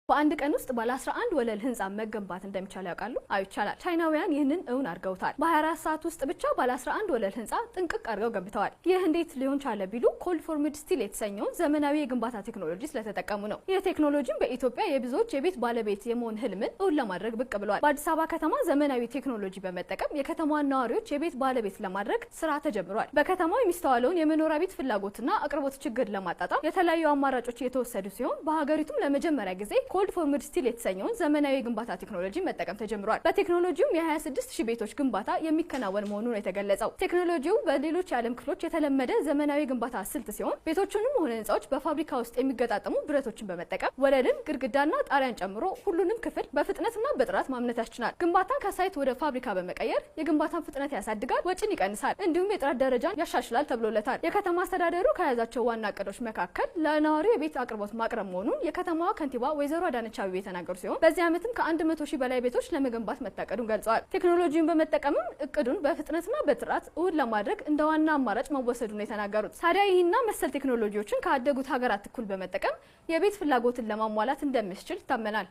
በአንድ ቀን ውስጥ ባለ 11 ወለል ህንፃ መገንባት እንደሚቻል ያውቃሉ? አዎ፣ ይቻላል። ቻይናውያን ይህንን እውን አድርገውታል። በ24 ሰዓት ውስጥ ብቻ ባለ 11 ወለል ህንፃ ጥንቅቅ አድርገው ገንብተዋል። ይህ እንዴት ሊሆን ቻለ ቢሉ cold formed steel የተሰኘውን ዘመናዊ የግንባታ ቴክኖሎጂ ስለተጠቀሙ ነው። ይህ ቴክኖሎጂም በኢትዮጵያ የብዙዎች የቤት ባለቤት የመሆን ህልምን እውን ለማድረግ ብቅ ብሏል። በአዲስ አበባ ከተማ ዘመናዊ ቴክኖሎጂ በመጠቀም የከተማዋን ነዋሪዎች የቤት ባለቤት ለማድረግ ስራ ተጀምሯል። በከተማው የሚስተዋለውን የመኖሪያ ቤት ፍላጎትና አቅርቦት ችግር ለማጣጣም የተለያዩ አማራጮች እየተወሰዱ ሲሆን፣ በሀገሪቱም ለመጀመሪያ ጊዜ cold formed steel የተሰኘውን ዘመናዊ የግንባታ ቴክኖሎጂ መጠቀም ተጀምሯል። በቴክኖሎጂውም የ26 ሺህ ቤቶች ግንባታ የሚከናወን መሆኑ ነው የተገለጸው። ቴክኖሎጂው በሌሎች የዓለም ክፍሎች የተለመደ ዘመናዊ ግንባታ ስልት ሲሆን፣ ቤቶቹንም ሆነ ህንፃዎች በፋብሪካ ውስጥ የሚገጣጠሙ ብረቶችን በመጠቀም ወለልን፣ ግድግዳና ጣሪያን ጨምሮ ሁሉንም ክፍል በፍጥነትና በጥራት ማምረት ያስችላል። ግንባታን ከ site ወደ ፋብሪካ በመቀየር የግንባታን ፍጥነት ያሳድጋል፣ ወጪን ይቀንሳል፣ እንዲሁም የጥራት ደረጃን ያሻሽላል ተብሎለታል። የከተማ አስተዳደሩ ከያዛቸው ዋና እቅዶች መካከል ለነዋሪው የቤት አቅርቦት ማቅረብ መሆኑን የከተማዋ ከንቲባ ወይዘሮ አዳነች አቤቤ የተናገሩ ሲሆን፣ በዚህ ዓመትም ከ100 ሺህ በላይ ቤቶች ለመገንባት መታቀዱን ገልጸዋል። ቴክኖሎጂውን በመጠቀምም እቅዱን በፍጥነትና በጥራት እውን ለማድረግ እንደ ዋና አማራጭ መወሰዱን ነው የተናገሩት። ታዲያ ይህና መሰል ቴክኖሎጂዎችን ካደጉት ሀገራት እኩል በመጠቀም የቤት ፍላጎትን ለማሟላት እንደሚያስችል ይታመናል።